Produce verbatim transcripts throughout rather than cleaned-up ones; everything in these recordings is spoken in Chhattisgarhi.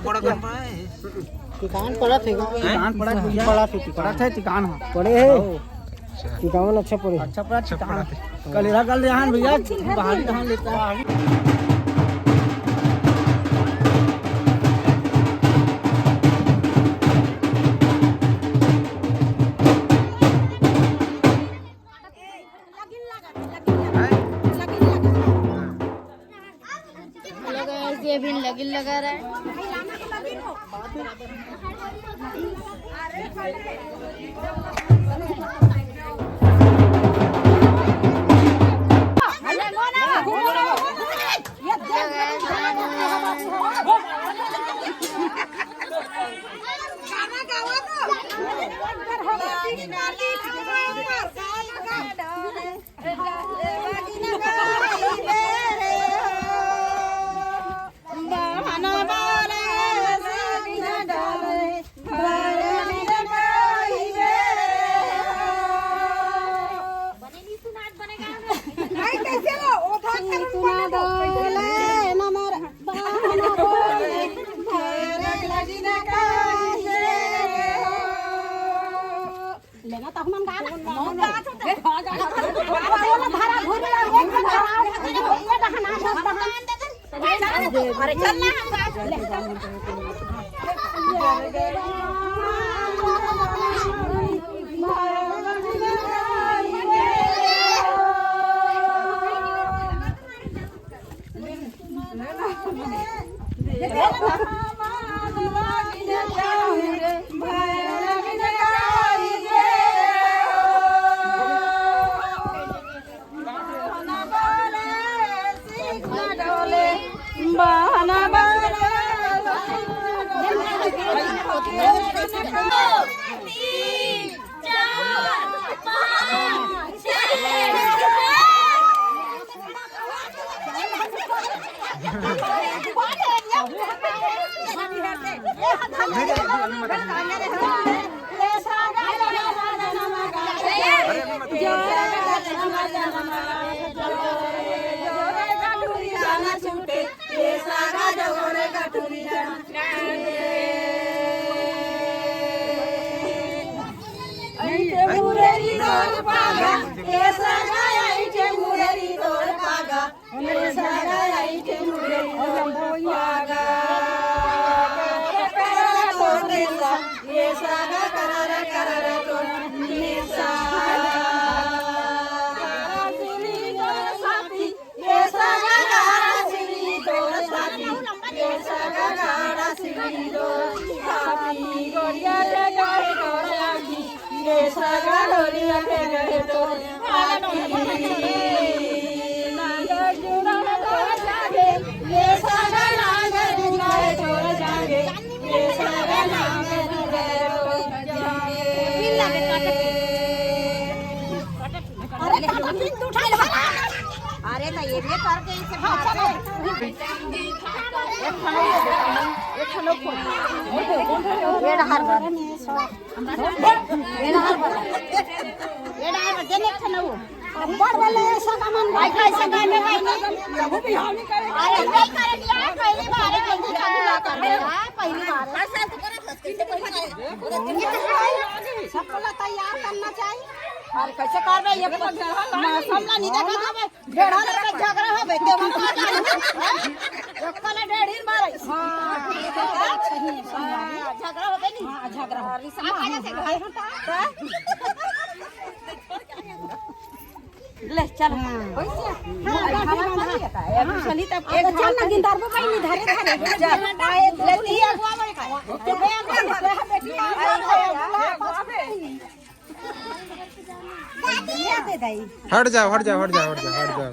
बड़ा गंदा है। टिकान पड़त हे का? हैं? टिकान पड़त भैया। पड़त हे टिकान। पड़त हे टिकान ह। पड़े हे? हाँ। टिकान अच्छा पड़े हे। अच्छा पड़ा टिकान। कलेरा गल रहा है भैया, बाहरी धान लेता है। Hello guys, ये अभी लगिन लगा रहा है। लेना तो हमन गा ना। मौत गा तो दे। बोला धारा घूर ला, एक धारा, ये बहाना, दस बहाना। अरे चल ना हम गा। अरे तो ये भी करके इसे हाँ, चलो। ये रहा। ये रहा। ये रहा, देने के ना वो। बड़ वाले ऐसा का मन भाई का ऐसा का मन भाई नहीं। अरे नहीं करे दिया, पहली बार है, पहली बार है, पहली बार है। सबको ला तैयार करना चाहिए। अरे कैसे करबे ये मौसम ला नहीं देखा था बे। ढेढ़ा लेके झगड़ा होबे, ते मन का जाने। हाँ? एक कला ढेढ़ी मारे। हाँ। हाँ, झगड़ा होबे नहीं। हाँ, झगड़ा हो। अरे, समा आ गया थे। ले, चल। हाँ। वैसे? हाँ, गाड़ी बंधा। अभी चली तब अब एक चल ना, गिंदार पे पाई नहीं, धरे, धरे। चल। ले, ती अगुआ में का। ते बे अगुआ में, बेटी अगुआ में। हट जाओ, हट जाओ, हट जाओ, हट जाओ, हट जाओ।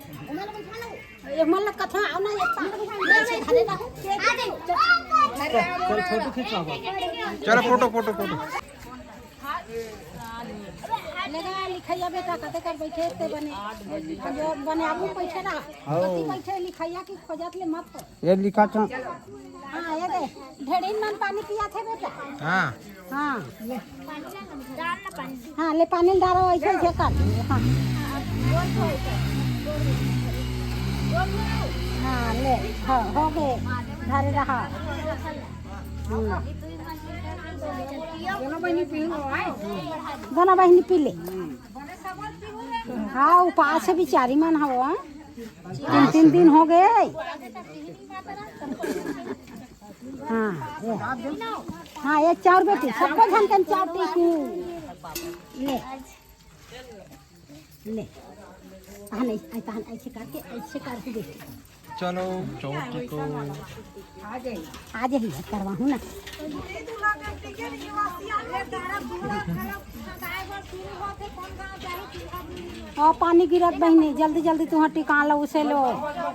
ये मन लग कथा आओ ना, ये पानी अरे बा। चल, फोटो खींचवा। चलो, फोटो, फोटो, फोटो। लेगा लिखैया बेटा, कते कर बैठे ते बने। अब जो बने आबू बैठे ना। हाँ। कति बैठे लिखैया की खोजत ले मत। ये लिखा था। हाँ, ये दे। ढेड़ीन मन पानी पिया थे बेटा। हाँ। हाँ, ले। हाँ, ले पानी डालो, ऐसे, ऐसे कर दे। हाँ। हाँ, ले। हाँ, हो गए। धरे रहा। हम्म। दोनों बहिनी पी ले। हाँ, उपास है बिचारी मन हवो, हाँ। तीन, तीन दिन हो गए। हाँ, ये। हाँ, ये चाउर बेटी, सबको झन के चाउर टीकू। ले। ले। हाँ, नहीं, ऐ-, तहन ऐसे करके, ऐसे करके बेटी। चलो, चाउर टीकू। आ जाइए, करवाहूँ ना। और पानी गिरत बहिनी, जल्दी, जल्दी तुहाँ टिका लो, उसे लो।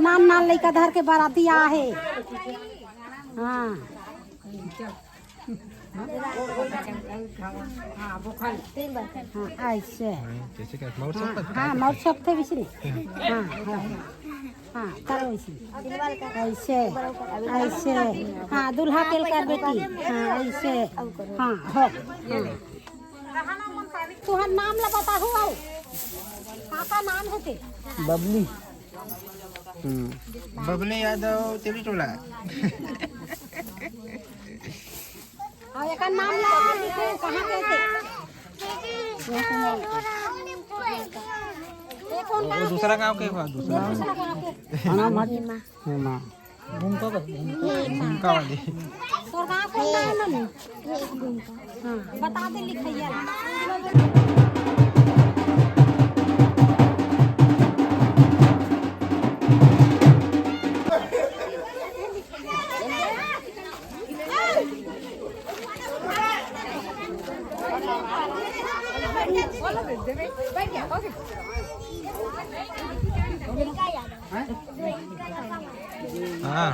नान, नान लइका धर के बराती आ हे। हाँ। हाँ, ऐसे। हाँ, जैसे क्या? मौर हाँ, सब हाँ, मौर सब थे बिसरी। हाँ, हाँ। हाँ, करो ऐसे। ऐसे, ऐसे। हाँ, दूल्हा के कर बेटी। हाँ, ऐसे। हाँ, हो। हाँ। तुहर नाम ला बताहू आओ। का का नाम हे ते? बबली। हम्म। बबली यादव, तेली टोला। और एकर नाम ला लिखो, कहाँ के थे? ये कौन वो गाँव के? दूसरा गाँव के हुआ, दूसरा। ये दूसरा गाँव के। हाँ, माँ। हाँ, माँ। घूमका का? घूमका वाली। तोर गाँव कौन गाँव है, मम्मी? हाँ, बता दे लिखैया। हाँ।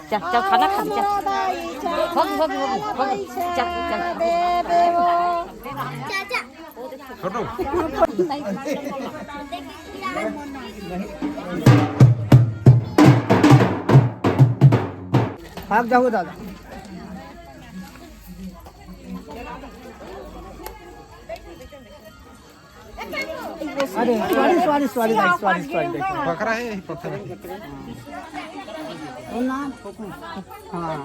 चल, चल, खाना खा, चल। होगी, होगी, होगी, होगी। चल, चल। छोटू। भाग जाओ दादा। अरे, sorry, sorry, sorry, भाई, sorry, sorry, देखो। बकरा है, यही पत्थर है। हाँ।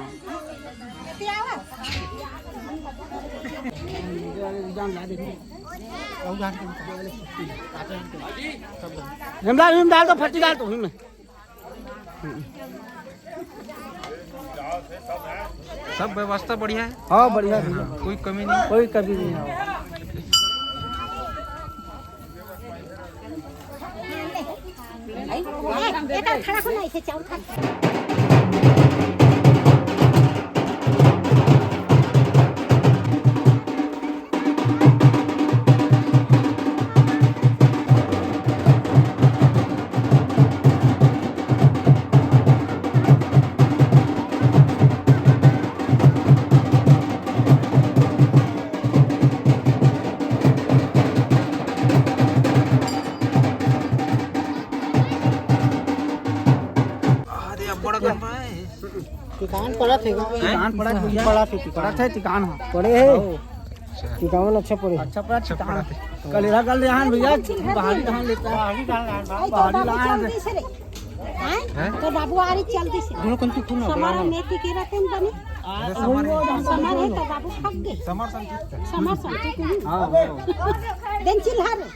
विमला, विम डाल दो, फटी डाल दो, विम। सब व्यवस्था बढ़िया है। हाँ, बढ़िया, बढ़िया। कोई कमी नहीं। कोई कमी नहीं है। एकर खड़ा होना, इसे चाउर खा। अरे, अब बड़ा गंदा है। टिकान पड़त हे गा। हैं? टिकान पड़त हे, भैया। पड़त हे, टिकान। पड़त हे, टिकान ह। पड़े हे। अच्छा। टिकान अच्छा पड़े हे। अच्छा पड़त हे, अच्छा टिकान। पड़त हे। कल एला गल रहा है भैया, बाहरी धान लेता है। बाहरी धान, बाहरी धान। जल्दी से रे। हैं? हैं? तो बाबू आ रही जल्दी से। दोनों कंठी फूल ना समार बना। मेथी के रहते हैं बनी। अरे समार है। समार है तो बाबू थक गए। समार संगीत है। समार संगीत है। हाँ, हाँ। दिन चिल्हा रे।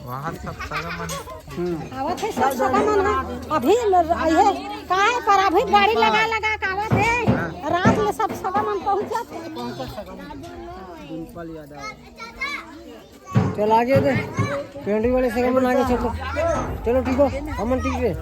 वहाँ सब सगा मन। आवत हे सब सगा मन ह। अभी ल-, ये काहे पर अभी गाड़ी लगा लगा के आवत हे। हाँ। रात में सब सगा मन पहुँच जात हे। चल आगे दे। पेंडी वाले सगा मन आगे चलो। चलो ठीक हो, हमन ठीक हे।